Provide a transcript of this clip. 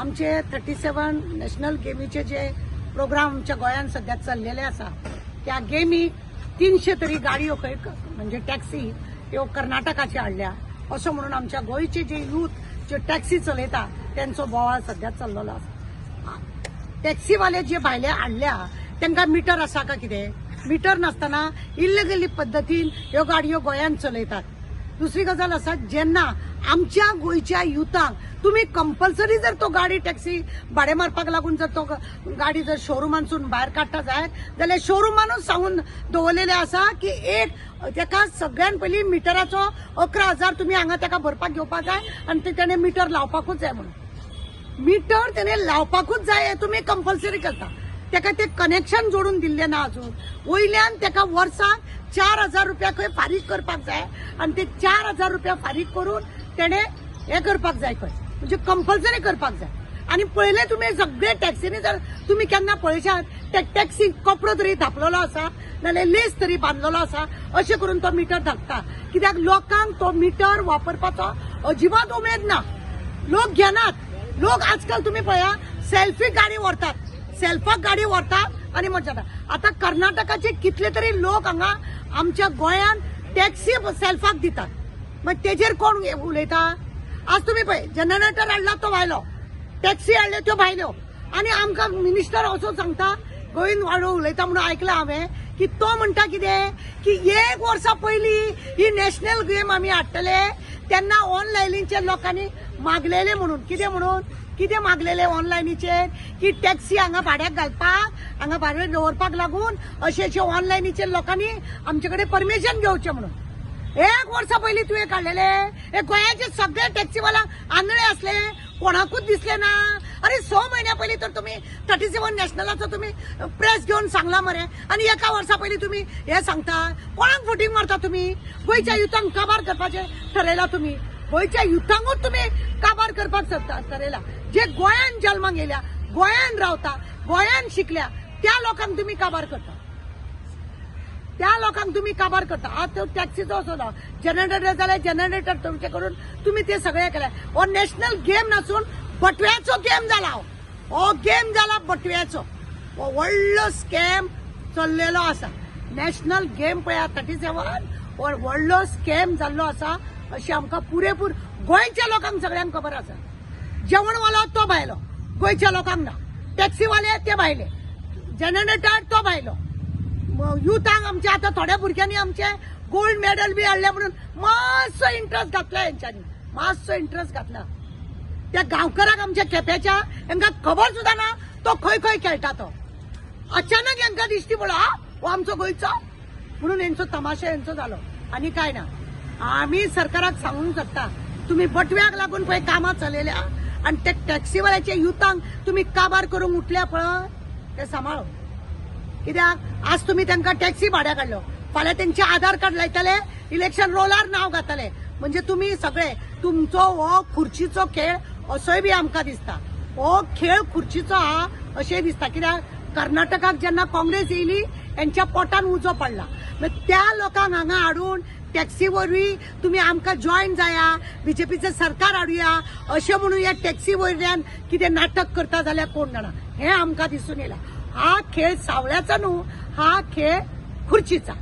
आमचे 37 नॅशनल गेमीचे जे प्रोग्राम आमच्या गोंयांत सध्या चल्लेले आसा, त्या गेमी 300 तरी गाडयो खंय म्हणजे टॅक्सी ह्यो कर्नाटकाचे हाडल्या असो म्हणून आमच्या गोंयचे जे यूथ जे टॅक्सी चलयता तेंचो बोवाळ सध्या चल्लेलो आसा. टॅक्सीवाले जे भायले हाडल्या तांकां मिटर आसा का कितें? मिटर नासतना इल्लिगली पद्दतीन ह्यो गाडयो गोंयांत चलयतात. दुसरी गजाल आसा, जेन्ना आमच्या गोंयच्या युथांक तुमी कंपल्सरी जर तो गाडी टॅक्सी भाडें मारपाक लागून जर तो गाडी जर शोरुमांतसून भायर काडटा जायत जाल्यार शोरुमानूच सांगून दवरलेलें आसा की एक तेका सगळ्यान पयलीं मिटराचो 11,000 तुमी हांगा तेका भरपाक घेवपाक जाय आनी ते तेणें मिटर लावपाकूच जाय म्हणून. मिटर तेणे लावपाकूच जाय हें तुमी कंपल्सरी करता. तेका ते कनेक्शन जोडून दिल्लें ना अजून. वयल्यान तेका वर्साक 4,000 रुपया खंय फारीक करपाक जाय आनी ते 4,000 रुपया फारीक करून तेणे हें करपाक जाय खंय, म्हणजे कंपल्सरी करपाक जाय. आनी पळयलें तुमी सगळे टॅक्सीनी जर तुमी केन्ना पळयशात त्या टॅक्सी कपडो तरी धापलेलो आसा नाल्यार लेस तरी बांदलेलो आसा, अशें करून तो मिटर धाकता. कित्याक लोकांक तो मिटर वापरपाचो अजिबात उमेद ना, लोक घेनात. लोक आजकाल तुम्ही पळया सेल्फी गाडी व्हरतात, सेल्फाक गाडी व्हरतात आनी मजा जाता. आतां कर्नाटकाचे कितले तरी लोक हांगा आमच्या गोंयांत टॅक्सी सेल्फाक दितात, मागीर तेजेर कोण उलयता? आज तुमी पळय जनरेटर हाडला तो भायलो, टॅक्सी हाडल्यो त्यो भायल्यो. आनी आमकां मिनिस्टर असो सांगता, गोविंद वाडो उलयता म्हणून आयकलां हांवें की तो म्हणटा कितें की एक वर्सा पयलीं ही नॅशनल गेम आमी हाडटले तेन्ना ऑनलायनीचेर लोकांनी मागलेले म्हणून. कितें म्हणून? कितें मागलेले ऑनलायनीचेर की टॅक्सी हांगा भाड्याक घालपाक, हांगा भाड्याक दवरपाक लागून अशें अशें ऑनलायनीचेर लोकांनी आमचे कडेन परमिशन घेवचें म्हणून. एक वर्सा पयलीं तुवें काडलेले हे गोंयाचे सगळे टॅक्सीवाला आंधळे आसले, कोणाकूच दिसले ना. अरे 6 म्हयन्या पयलीं तर तुमी 37 नॅशनलाचो तुमी प्रेस घेवन सांगला मरे, आनी एका वर्सा पयलीं तुमी हें सांगता. कोणाक फटींग मारता तुमी? गोंयच्या युथांक काबार करपाचें ठरयलां तुमी. गोंयच्या युथांकूच तुमी काबार करपाक ठरयला. जे गोंयान जल्माक येयल्या, गोंयान रावता, गोंयान शिकल्या त्या लोकांक तुमी काबार करता, त्या लोकांक तुमी काबार करता. आतां टॅक्सीचो असो ना, जनरेटर जाल्यार जनरेटर तुमचे करून तुमी ते सगळे केले. हो नॅशनल गेम नासून बटव्याचो गेम जाला. हो गेम जाला बटव्याचो, हो व्हडलो स्कॅम चल्लेलो आसा. नॅशनल गेम पळया 37 हो व्हडलो स्कॅम जाल्लो आसा अशें आमकां पुरेपूर गोंयच्या लोकांक सगळ्यांक खबर आसा. जेवणवालो तो भायलो, गोंयच्या लोकांक ना. टॅक्सीवाले ते भायले, जनरेटर तो भायलो. युथांक आमच्या आतां थोड्या भुरग्यांनी आमचे गोल्ड मेडल बी हाडले म्हणून मातसो इंट्रस्ट घातला हेंच्यांनी, मातसो इंट्रस्ट घातला. त्या गांवकाराक आमच्या केप्याच्या हेंकां खबर सुद्दां ना तो खंय खंय खेळटा तो. अचानक हेंकां दिश्टी पडलो हो आमचो गोंयचो म्हणून हेंचो तमाशा हेंचो जालो. आनी काय ना, आमी सरकाराक सांगूंक शकता तुमी बटव्याक लागून पळय कामां चलयल्या आनी ते टॅक्सीवाल्याच्या युथांक तुमी काबार करूंक उठल्या पळय ते सांबाळो. कित्याक आज तुमी तांकां टॅक्सी भाड्याक हाडल्यो, फाल्यां तेंचे आधार कार्ड लायतले, इलेक्शन रोलार नांव घातले. म्हणजे तुमी सगळे तुमचो हो खुर्चीचो खेळ असोय बी आमकां दिसता. हो खेळ खुर्चीचो आहा अशें दिसता. कित्याक कर्नाटकाक जेन्ना काँग्रेस येयली हेंच्या पोटान उजो पडला, मागीर त्या लोकांक हांगा हाडून टॅक्सी वरवीं तुमी आमकां जॉयन जाया, बीजेपीचें सरकार हाडुया अशें म्हणून ह्या टॅक्सी वयल्यान कितें नाटक करता जाल्यार कोण जाणा. हें आमकां दिसून येयलां. हा खेळ सावळ्याचा न्हू, हा खेळ खुर्चीचा.